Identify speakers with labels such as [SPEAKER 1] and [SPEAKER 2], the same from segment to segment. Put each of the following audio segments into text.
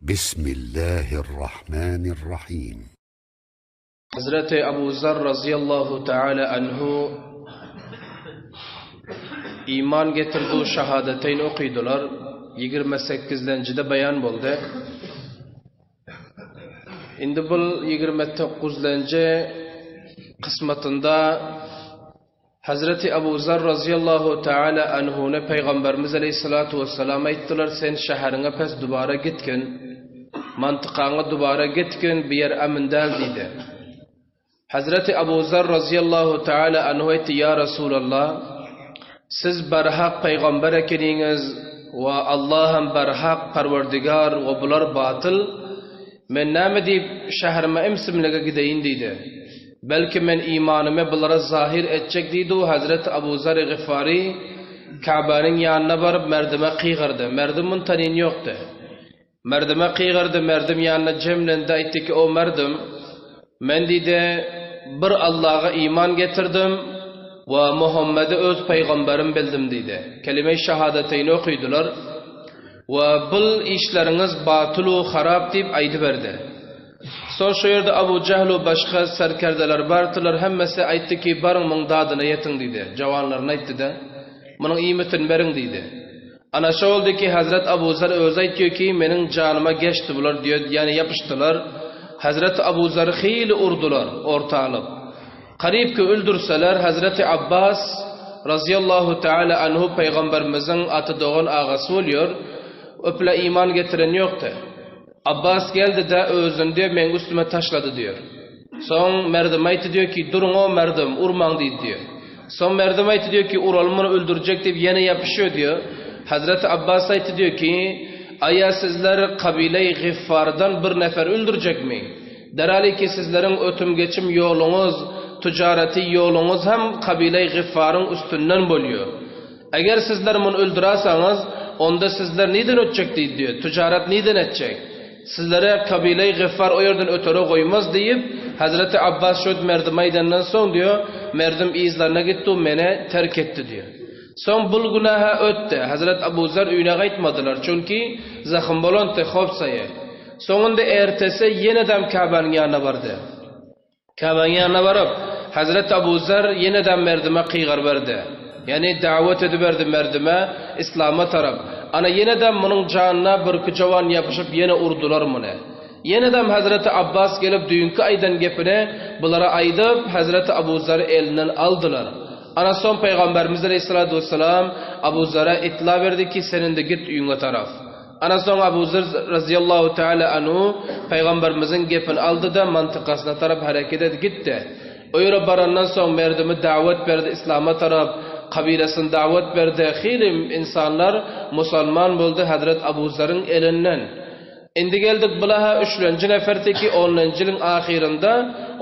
[SPEAKER 1] Bismillahirrahmanirrahim.
[SPEAKER 2] Hazreti Abu Zar razyallahu taala anhu iman getirdi şahadateyn okydylar. 28-lenjide beýan boldy. Indi bul 29-lenji kysmatynda Hazreti Abu Zar razyallahu taala anhuna Pygamberimiz aleyhissalatu vesselam aýtdylar, sen şäheriňe pes dubara gitgin, mantykaňa dubara gitgin, bu ýer amin däl diýdi. Hazreti Abu Zar razyallahu taala anhu aýtdy, ýa Resulallah, siz barhak pygamber ekeniňiz we Allah hem barhak Parwardigar we bular batyl, Men näme diýip, şäherime imsimlige gideýin diýdi. Belki men imanymy bulara zahyr etjek diýdi we Hezreti Abu Zar-y Gyfary Käbäniň ýanyna baryp merdime kygyrdy. Merdim muny tanyn ýokdy. Merdime kygyrdy, merdim ýanyna jemlendi, aýtdy ki, O merdim, men diýdi, bir Allaha iman getirdim we Muhammedi öz pygamberim bildim diýdi. Kelime-i şehadateýni okydylar. We bul işleriňiz batyl-u harap diýip aýdyberdi. Soň şo ýerde Abu Jähl-u başga serkerdeler bardylar, hemmesi aýtdy ki, baryň muň dadyna ýetiň diýdi. Jawanlaryna aýtdy-da, munuň iýmitini beriň diýdi. Ana şo boldy ki, Hezret Abu Zer özi aýtýar ki, meniň janyma geçdi bular diýe, ýani ýapyşdylar. Hezret Abu Zeri hili urdular, orta alyp. Garyp ki öldürseler, Hezreti Abbas, razyýallahu teala anhu, pygamberimiziň ata dogan agasy bolýar, öple iman getiren ýokdy. Abbas geldi-de özüni diýýär meň üstüme taşlady diýýär. Soň merdim aýtdy diýýär ki, duruň-o merdim, urmaň diýdi diýýär. Soň merdim aýtdy diýýär ki, uraly muny öldürjek diýip ýene ýapyşýar diýýär. Hezreti Abbas aýtdy diýýär ki, aýa sizler kabile-i Gyffardan bir nefer öldürjekmi? Deraliki sizleriň ötüm-geçim ýoluňyz, tüjareti ýoluňyz hem kabile-i Gyffaryň üstünden bolýar. Eger sizler muny öldürasaňyz, onda sizler nirden ötjek diýdi diýýär. Tüjaret nirden etjek? Sizlere kabile-i Gyffar o ýerden ötere goýmaz diýip, Hezreti Abbas şo merdime aýdandan soň diýýär, merdim yzlaryna gitdi we meni terk etdi diýýär. Soň bul günähä ötdi. Hezret Abu Zer öýüne gaýtmadylar. Çünki zahym bolandy, hopsaýy. Soňunda ertesi ýenedem Käbäniň ýanyna bardy. Käbäniň ýanyna baryp, Hezreti Abu Zer ýenedem merdime kygyryberdi. Ýagny dawet ediberdi merdime islama tarap. Ana ýenedem munuň janyna birki jowan ýapyşyp ýene urdular muny. Ýenedem Hezreti Abbas gelip düýnki aýdan gepini bulara aýdyp, Hezreti Abu Zeri elinden aldylar. Ana soň Pygamberimiz aleýhissalatu wessalam Abu Zere itla berdi ki, sen indi git öýüňe tarap. Ana soň Abu Zer razyýallahu taala anhu Pygamberimiziň gepini aldy-da, mantykasyna tarap hereket edip gitdi. O ýere barandan soň merdimi dawet berdi islama tarap, kabylasyny dawet berdi. Hili insanlar musalman boldy Hazret Abu Zeriň elinden. Indi geldik bulaha üçlenji nefertiki onunjy ýylyň ahyrynda,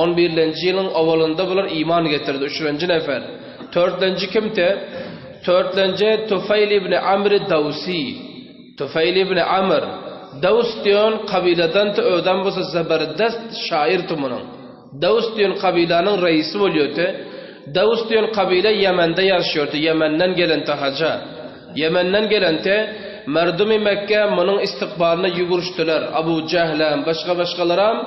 [SPEAKER 2] on birlenji ýylyň owalynda bular iman getirdi, üçlenji nefer. Törtlenji kimte? Törtlenji Tufeýl ibn Amr Dawsi. Tufeýl ibn Amr, Daws diýen kabyladandy, özem bolsa zeberdest şaýyrdy munuň. Daws diýen kabylanyň reisi bolýardy. Daws diýen kabyla Ýemende ýaşaýardy, Ýemenden gelenti haja. Ýemenden gelenti, merdumy Mekge munuň istikbalyna ýügürişdiler. Abu Jählem, başga-başgalaram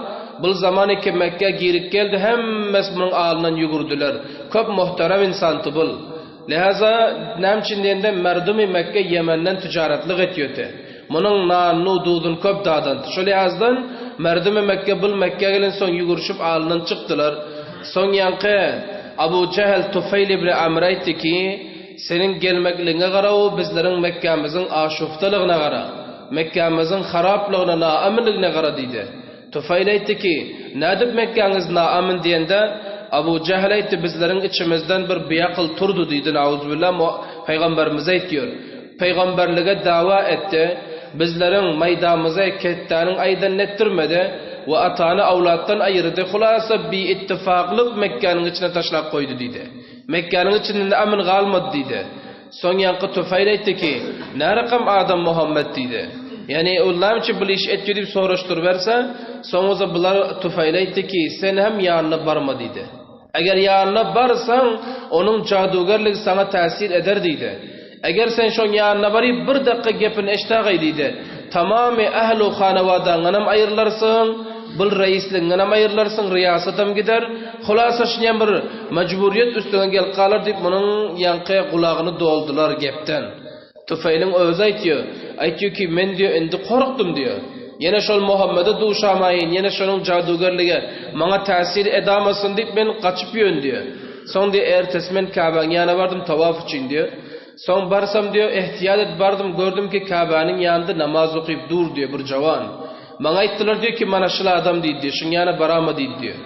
[SPEAKER 2] bul zaman ki Mekgä girip geldi, hemmesi munuň alyndan ýügürdiler. Köp muhterem insandy bul. Lihaza, näme üçin diýende, merdumy Mekge Ýemenden tijaretlik etýöti. Munuň nanyny, duzuny köp dadanty. Şo lihazdan merdumy Mekge bul Mekgä gelensoň ýügürişip alyndan çykdylar. Soň ýaňky Abu Jähel Tufeýl ibni Amr aýtdy ki, Seniň gelmekligiňe gara-u bizleriň Mekgämiziň aşuftalygyna gara. Mekgämiziň haraplygyna, naamynligine gara diýdi. Tufeýl aýtdy ki, Nädip Mekgäňiz naamyn diýende, Abu Jähil aýtdy, Bizleriň içimizden bir biakyl turdy diýdi, nauzubilla, Pygamberimize aýtýar. Pygamberlige dawa etdi, bizleriň maýdamyzy ketdäniň aýdanyny etdirmedi we atany awlatdan aýyrdy, hulasa biittifaklyk Mekgäniň içine taşlap goýdy diýdi. Mekgäniň içinde amyn galmady diýdi. Soň ýaňky Tufeýl aýtdy ki, Närakam adam Muhammet diýdi. Ýagny ol näme üçin bul işi etdi diýip soraşdyryberse, soň bolsa bular Tufeýl aýtdy ki, Sen hem ýanyna barma diýdi. Eger ýanyna barsaň, onuň jadugerligi saňa täsir eder diýdi. Eger sen şoň ýanyna baryp, bir dakga gepini eşdägaý diýdi. Tamamy ählu hanawadaňdanam aýrylarsyň, bul reisligiňdenem aýrylarsyň, riýasatam gider. Hulasa şunýam bir majburyýet üstüňe gelip galar diýip, munuň ýaňky gulagyny doldular gepden. Tufeýliň özi aýtýar, aýtýar ki, men diýýär, indi korkdum diýýär. Ýene şol Muhammede duşamaýyn, ýene şonuň jadugerligi maňa täsir edamasyn diýip, men gaçyp ýörün diýýär. Soň diýýär, ertesi men Käbäň ýanyna bardym tawaf üçin diýýär. Soň barsam diýýär, ehtiýat edip bardym, gördüm ki, Käbäniň ýanynda namaz okyp dur diýýär bir jawan. Maňa aýtdylar diýýär ki, mana şul adam diýdi diýýär, şuň ýanyna barama diýdi diýýär.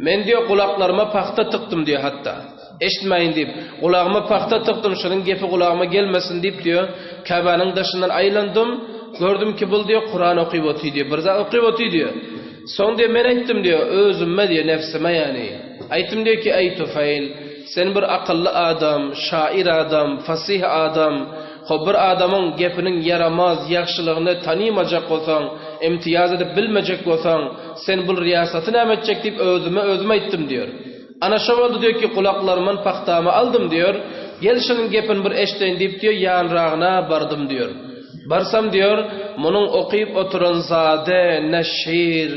[SPEAKER 2] Men diýýär, gulaklaryma pagta tykdym diýýär hatda. Eşitmäýin diýip, gulagyma pagta tykdym, şunuň gepi gulagyma gelmesin diýip diýýär, Käbäniň daşyndan aýlandym, gördüm ki, bul diýýär, Kuran okyp otyr diýýär, bir zat okyp otyr diýýär. Soň diýýär, men aýtdym diýýär, özüme diýýär, nefsime ýagny. Aýtdym diýýär ki, Eý Tufeýl, sen bir akylly adam, şair adam, fasyh adam, hop bir adamyň gepiniň ýaramaz, ýagşylygyny tanymajak bolsaň, imtiýaz edip bilmejek bolsaň, sen bul riýasaty näme etjek diýip özüme özüm aýtdym diýýär. Ana şo boldy diýýär ki, gulaklarymdan pagtamy aldym diýýär, gel şunuň gepini bir eşdeýin diýip diýýär, ýanragyna bardym diýýär. Barsam diýýär, munuň okyp oturan zady ne şir,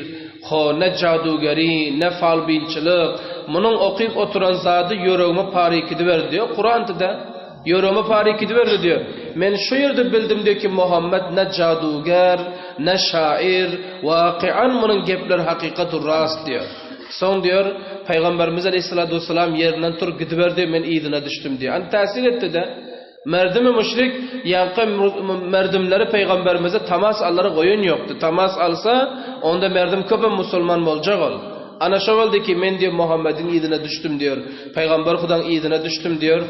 [SPEAKER 2] ho, ne jadugeri, ne falbinçilik, munuň okyp oturan zady ýüregimi parykidiberdi diýýär, Kurandy-da, ýüregimi parykidiberdi diýýär. Men şu ýerde bildim diýýär ki, Muhammet ne jaduger, ne şair, waky'an munuň gepleri hakykat-u rast diýýär. Soň diýýär, Pygamberimiz aleýhissalatu wessalam ýerinden turup gidiberdi, men yzyna düşdüm diýýär. Ony täsir etdi-de. Merdimi müşrik ýaňky merdimleri pygamberimize tamas allara goýan ýokdy. Tamas alsa, onda merdim köpem musulman boljak ol. Ana şo boldy ki, men diýýär, Muhammediň yzyna düşdüm diýýär. Pygamber Hudaň yzyna düşdüm diýýär.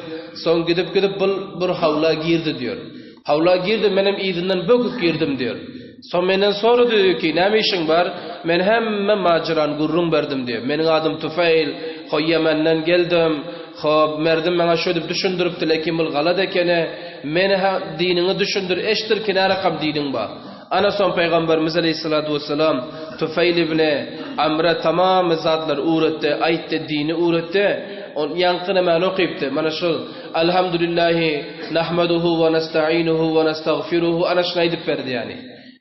[SPEAKER 2] Soň gidip-gidip bul bir hawla girdi diýýär. Hawla girdi, menem yzyndan böküp girdim diýýär. Soň menden sorady diýýär ki, näme işiň bar? Men hemme majerany gürrüň berdim diýýär. Meniň adym Tufeýl, ho Ýemenden geldim. Hop, merdim maňa şöýdüp düşündiripdi, lekin bul galat ekeni. Meni-hä diniňi düşündir, eşdir ki, närakam diniň bar. Ana soň Pygamberimiz aleýhissalatu wessalam Tufeýl ibni Amra tamamy zatlary öwretdi, aýtdy, dini öwretdi. On ýaňky nämäni okypdy? Mana şul Alhamdulillahi nahmaduhu we nastainuhu we nastagfiruhu ana şuny aýdyp berdi ýagny.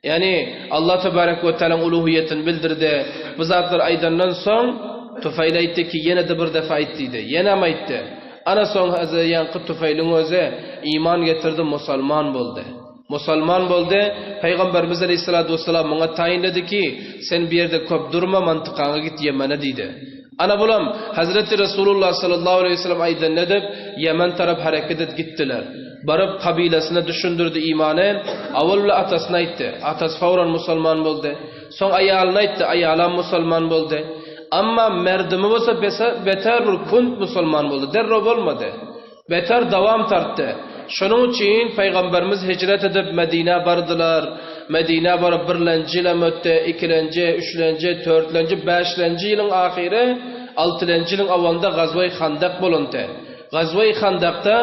[SPEAKER 2] Ýagny Allah tebarek we tealaň uluhiýetini bildirdi. Bu zatlary aýdandan soň Tufeýl aýtdy ki, ýene-de bir defa aýt diýdi. Ýenem aýtdy. Ana soň ýaňky Tufeýliň özi iman getirdi, musalman boldy. Musalman boldy. Pygamberimiz aleýhissalatu wessalam muňa taýynlady ki, sen bu ýerde köp durma, mantykaňa git Ýemene diýdi. Ana bulam Hazreti Resulullah sallallahu aleýhi wesellem aýdanyny edip, Ýemen tarap hereket edip gitdiler. Baryp kabylasyna düşündirdi imany, awal bile atasyna aýtdy. Atasy fawran musalman boldy. Soň aýalyna aýtdy, aýalam musalman boldy. Amma merdimi bolsa beter bir kunt musalman boldy, derrew bolmady. Beter dowam tartdy. Şonuň üçin Pygamberimiz hijret edip Medinä bardylar. Medinä baryp birlenji ýylam ötdi, ikilenji, üçlenji, törtlenji, bäşlenji ýylyň ahyry, altylenji ýylyň awalynda Gazweý Handak bolundy. Gazweý Handakda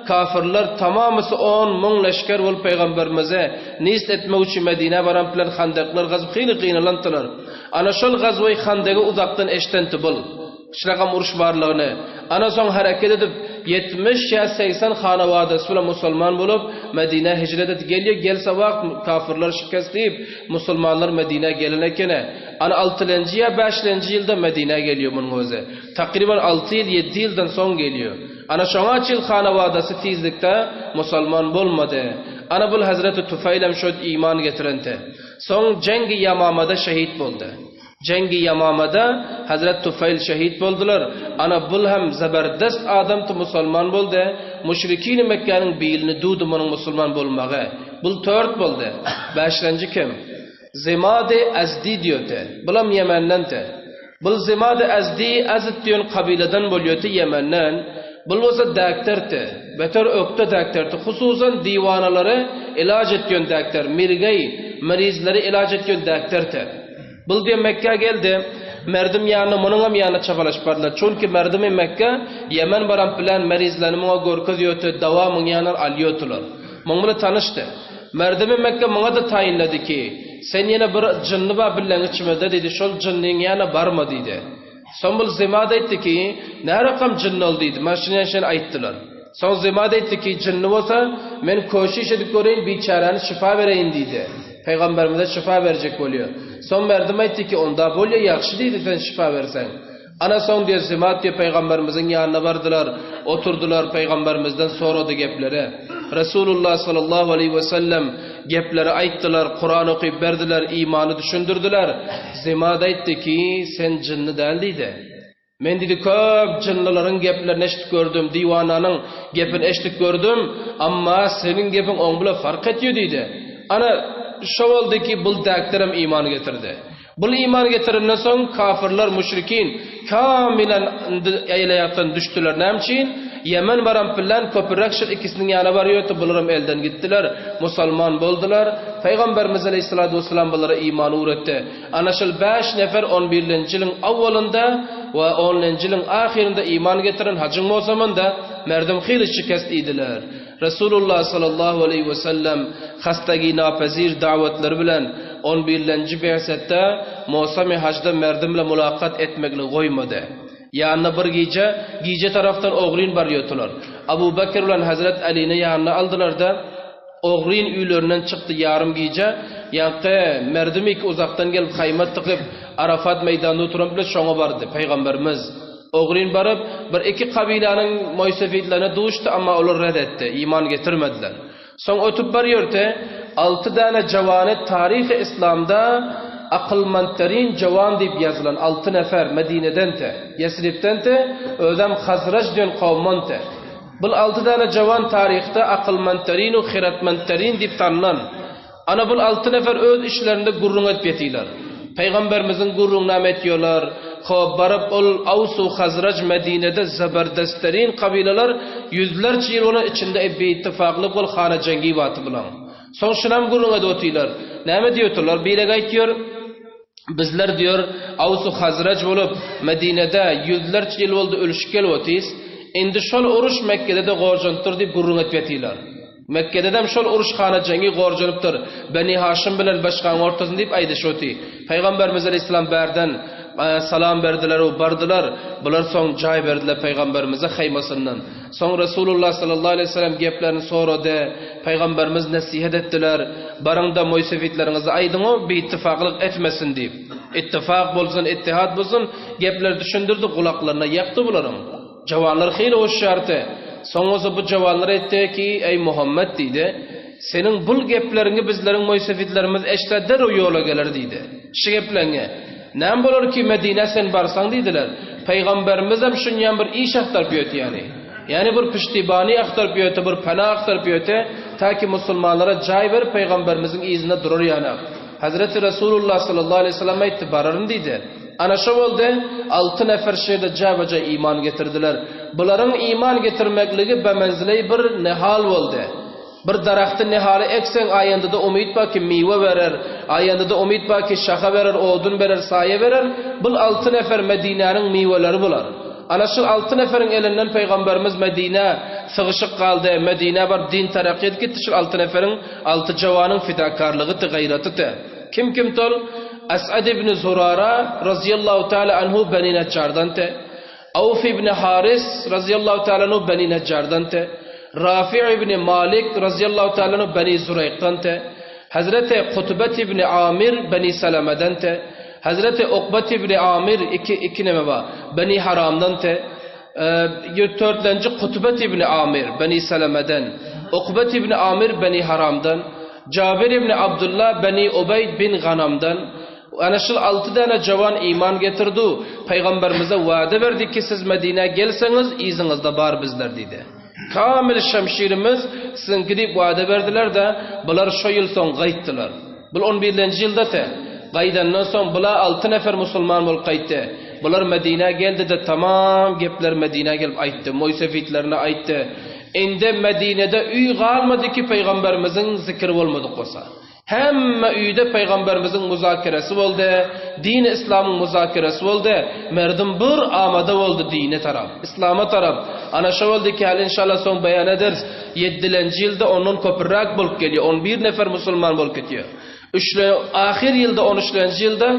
[SPEAKER 2] kafirler tamamysy 10 muň leşger bolup Pygamberimize nist etmek üçin Medinä baran bilen handaklar gazyp hili gynalandylar. Ana şol Gazweý Handagi uzakdan eşdenti bul. Şrakam uruş barlygyny, ana soň hereket edip, 70 ýa 80 hanawadasy bilen musulman bolup, Medinä hijret edip gelýär, gelse wagt kafirler şikest diýip, musulmanlar Medinä gelen ekeni. Ana altylenji ýa bäşlenji ýylda Medinä gelýär munuň özi. Takryban alty ýyl, ýedi ýyldan soň gelýär. Ana şoňa çil hanawadasy tizlikde musulman bolmady. Ana bul Hezreti Tufeýlem şo iman getirenti. Soň Jengi Ýamamada şehit boldy. Jengi Ýamamada Hazret Tufeýl şehit boldular. Ana bul hem zeberdest adamty musalman boldy. Müşrikini Mekgäniň bilini duwdy munuň musulman bolmagy. Bul tört boldy. Bäşlenji kim? Zimady Azdi diýöti. Bulam Ýemendenti. Bul Zimady Azdi Azd diýen kabyladan bolýoty Ýemenden. Bul bolsa däkterti. Beter ökde däkterti. Hususan diwanalary ilaç etýän däkter. Mirgeý, merizleri ilaç etýän däkterti. Bul diýen Mekgä geldi. Merdim ýanyna munuňam ýanyna çabalaşyp bardylar. Çünki merdimi Mekge, Ýemen baran bilen merizlerini muňa görkezýärdi, dawa muň ýanyndan alýardylar. Muň bilen tanyşdy. Merdimi Mekge muňa-da taýynlady ki, Sen ýene bir jynny bar billeň içimizde diýdi, şol jynnyň ýanyna barma diýdi. Soň bul Zimad aýtdy ki, Närakam jynny ol diýdi. Maňa şuny şeýle aýtdylar. Soň Zimad aýtdy ki, Jynny bolsa, men köşiş edip göreýin, biçäräni şypa bereýin diýdi. Pygamberimize şyfa berjek bolýar. Soň merdim aýtdy ki, onda bolýa ýagşy diýdi sen şyfa berseň. Ana soň diýe Zimat diýe Pygamberimiziň ýanyna bardylar, oturdylar, Pygamberimizden sorady gepleri. Resulullah sallallahu aleýhi we sellem gepleri aýtdylar, Kuran okyp berdiler, imany düşündirdiler. Zimat aýtdy ki, sen jynny däl diýdi. Men diýdi köp jynlylaryň geplerini eşidip gördüm, diwananyň gepini eşidip gördüm, amma seniň gepiň oň bile fark etýär diýdi. Ana şo boldy ki, bul däkderem iman getirdi. Bul iman getirenden soň kafyrlar, müşrikin, kamilen indi eýleýakdan düşdüler. Näme üçin? Ýemen baran bilen köpüräk şol ikisiniň ýanyna barýardy, bularam elden gitdiler, musalman boldular. Pygamberimiz aleýhissalatu wessalam bulara iman öwretdi. Ana şol bäş nefer on birlenji ýylyň awwalynda we onlenji ýylyň ahyrynda iman getiren hajyň mowsumynda merdum hili şikest iýdiler. Resulullah sallallahu aleýhi we sellem hastagi-napezir dawetlary bilen on birlenji bi'setde mowsamy hajda merdim bilen mulakat etmekligi goýmady. Ýanyna bir gije, gije tarafdan ogryn barýotylar. Abu Bekr bilen Hezret Alini ýanyna aldylar-da, Ogryn öýlerinden çykdy ýarym gije, ýaňky merdim iki uzakdan gelip haýma tykyp, Arafat meýdanynda oturan bile şoňa bardy, pygamberimiz. Ogryn baryp, bir iki kabylanyň moýsefitlerine duşdy, amma olar ret etdi, iman getirmediler. Soň ötüp barýordy, alty däne jawany taryhy yslamda akylmantterin jawan diýip ýazylan alty nefer Medineden-te, Ýesribden-te, özem Hazraj diýen kowumdan-te. Bul alty däne jawan taryhda akylmantterin-u hyratmantterin diýip tanylan. Ana bul alty nefer öz işlerinde gürrüň edip ýetylar. Pygamberimiziň gürrüňinam etýolar. Hop, baryp ol Aws-u Hazraj Medinede zeberdestterin kabylalar ýüzlerçe ýyl bolan içinde biittifaklyk bol hana jeňgi baty bulaň. Soň şunam gürrüň edip otylar. Näme diýotylar? Birek aýtýor. Bizler diýor, Aws-u Hazraj bolup, Medinede ýüzlerçe ýyl boldy ölüşip gelip otyrys. Indi şol uruş Mekgede-de gorjanypdyr diýip gürrüň edip ýatyrlar. Mekgededem şol uruş hana jeňi gorjanypdyr, Beni Haşym bilen başgaň ortasynda diýip aýdyşyp otyr. Pygamberimiz aleýhissalam bärden salam berdiler-u bardylar. Bular soň jaý berdiler pygamberimize haýmasyndan. Soň Resulullah sallallahu aleýhi we sellem geplerini sorady. Pygamberimiz nesihat etdiler, Baryň-da moýsefitleriňize aýdyň-u, biittifaklyk etmesin diýip. Ittifak bolsun, ittihat bolsun, gepleri düşündirdi, gulaklaryna ýakdy bularyň. Jawanlar hili huşýardy. Soň bolsa bu jawanlar aýtdy ki, Eý Muhammet diýdi, seniň bul gepleriňi bizleriň moýsefitlerimiz eşitse derrew ýola geler diýdi. Şu gepleňi. Näme bolar ki Medinä sen barsaň diýdiler. Pygamberimizem şunýan bir iş agtaryp ýöti ýany. Ýani bir piştibani agtaryp ýöti, bir pena agtaryp ýöti, ta ki musulmanlara jaý berip pygamberimiziň yzynda durar ýanak. Hazreti Resulullah sallallahu aleýhi we sellem aýtdy, bararyn diýdi. Ana şo boldy, alty nefer şu ýerde jabaja iman getirdiler. Bularyň iman getirmekligi bemenzilei bir nehal boldy. Bir daragty nihaly ekseň, aýandada umyt bar ki, miwe berer, aýandada umyt bar ki, şaha berer, odun berer, saýa berer. Bul alty nefer Medinäniň miweleri bular. Ana şul alty neferiň elinden Pygamberimiz Medinä sygyşyk galdy. Medinä baryp din terakki edip gitdi şul alty neferiň, alty jawanyň fidakarlygyty, gaýratyty. Kim kim tol? Es'ad ibn Zurara razyýallahu taala anhu Beni Neçjardanty. Awf ibn Haris razyýallahu taala anhu Beni Nejjardan te, Rafi' ibn Malik razyýallahu taala anhu Beni Zureýkdan te, Hezreti Kutbet ibn Amir Beni Salameden te, Hezreti Ukbet ibn Amir iki iki neme bar, Beni Haramdan te, törtlenji Kutbet ibn Amir Beni Salameden, Ukbet ibn Amir Beni Haramdan, Jabir ibn Abdullah Beni Ubeýd bin Ganamdan, Ana şul alty däne jawan iman getirdi. Pygamberimize wada berdi ki, siz Medinä gelseňiz, yzyňyzda bar bizler diýdi. Kamil şemşirimiz siziňki diýip wada berdiler-de, bular şo ýyl soň gaýtdylar. Bul on birlenji ýylda-te. Gaýdandan soň bula alty nefer musulman bolup gaýtdy. Bular Medinä geldi-de, tamam gepleri Medinä gelip aýtdy, moýsefitlerine aýtdy. Indi Medinede öý galmady ki, pygamberimiziň zikiri bolmadyk bolsa. Hemme öýde pygamberimiziň muzakeresi boldy, dini yslamyň muzakeresi boldy, merdum bir amada boldy dine tarap, yslama tarap. Ana şo boldy ki häli inşallah soň beýan ederis, ýeddilenji ýylda ondan köpüräk bolup gelýär, on bir nefer musulman bolup gitýär. Üçle ahyr ýylda on üçlenji ýylda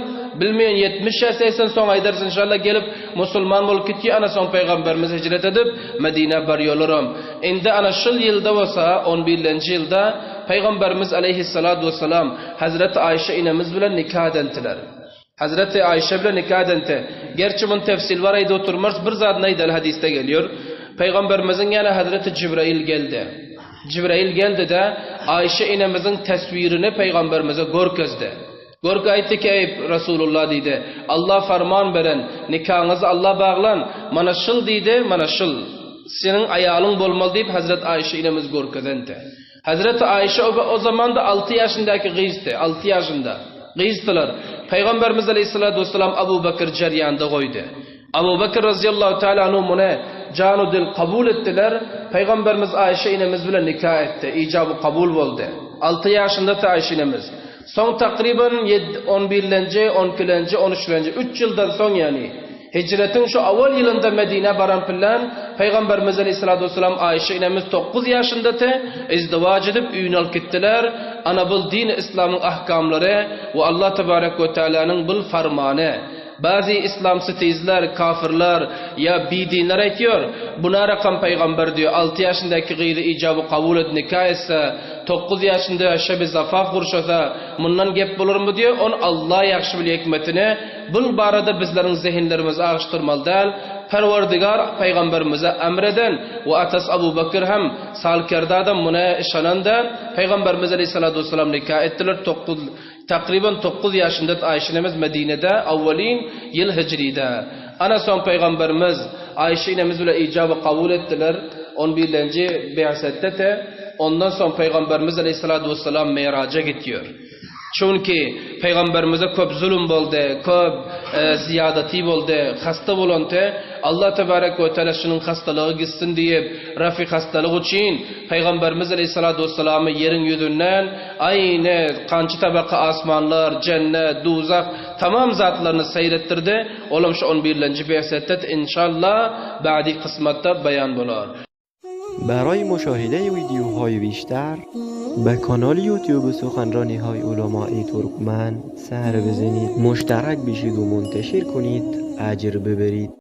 [SPEAKER 2] bilmeýän 70 ýa 80 soň aýdarys inşallah gelip musulman bolup gitýär, ana soň pygamberimiz hijret edip Medinä barýarlaram. Indi ana şul ýylda bolsa on birlenji ýylda. Pygamberimiz aleýhissalatu wessalam Hazreti Aýşe inemiz bilen nika edentiler. Hazreti Aýşe bilen nika edente. Gerçi mun tefsil bar aýdyp oturmarys, bir zadyny aýdaly hadysda gelýär. Pygamberimiziň ýanyna Hazreti Jibrail geldi. Jibrail geldi-de, Aýşe inemiziň teswirini Pygamberimize görkezdi. Görk aýtdy ki, Eý, Resulullah diýdi, Allah farman beren, nikaňyzy Allah baglan, mana şul diýdi, mana şul, seniň aýalyň bolmaly diýip Hazret Aýşe inemiz görkezenti. Hazreti Aýşe o zamanda alty ýaşyndaky gyzdy, alty ýaşynda gyzdylar. Pygamberimiz aleýhissalatu wessalam Abu Bekr jerýanda goýdy. Abu Bekr razyýallahu taala anhu muny janu dil kabul etdiler. Pygamberimiz Aýşe inemiz bilen nika etdi. Ijaby kabul boldy. Alty ýaşyndady Aýşe inemiz. Soň takryban ýed, on birlenji, on ikilenji, on üçlenji, üç ýyldan soň ýagny, hijretiň şu awal ýylynda Medinä baran pyllan Pygamberimiz aleýhissalatu wessalam Aýşe inemiz tokguz ýaşyndady, izdiwaç edip öýüne alyp gitdiler. Ana bul dini yslamyň ahkamlary we Allah tebarek we tealanyň bul farmany. Bazy yslamsytyzlar, kafyrlar, ýa bidinler aýtýar, Bu narakam pygamber diýýär, alty ýaşyndaky gyzy ijaby kabul edip nika etse, tokguz ýaşynda şebi zafaf gurşasa, mundan gep bolarmy diýýär, ony Alla ýagşy bilýär hikmetini, bul barada bizleriň zehinlerimizi agyşdyrmaly däl, Perwerdigar pygamberimize emr eden we atasy Abu Bekir hem salkerde adam muny yşanan däl, pygamberimiz aleýhissalatu wessalam nika etdiler tokguz Takryban tokguz ýaşynda Aýşe enemiz Medinede awwalin ýyl hijride. Ana soň Pygamberimiz Aýşe enemiz bile ijaby kabul etdiler. On birlenji bi'setde te ondan soň Pygamberimiz aleýhissalatu wessalam Miraja gitýär. Çünki Pygamberimize köp zulum boldy, köp zyýadaty boldy, hasta bolan te Allah tebarek we teala şunuň hastalygy gitsin diýip, rafi hastalyk üçin Pygamberimiz aleýhissalatu wessalamy ýeriň ýüzünden Aýne, kança tabaka asmanlar, jennet, duzah, tamam zatlaryny seýr etdirdi, olam şu on birlenji besetde inşallah bady kysmatda baýan bolar.
[SPEAKER 3] برای مشاهده ویدیوهای بیشتر به کانال یوتیوب سخنرانی های علمای ترکمن سر بزنید مشترک بشید و منتشر کنید اجر ببرید.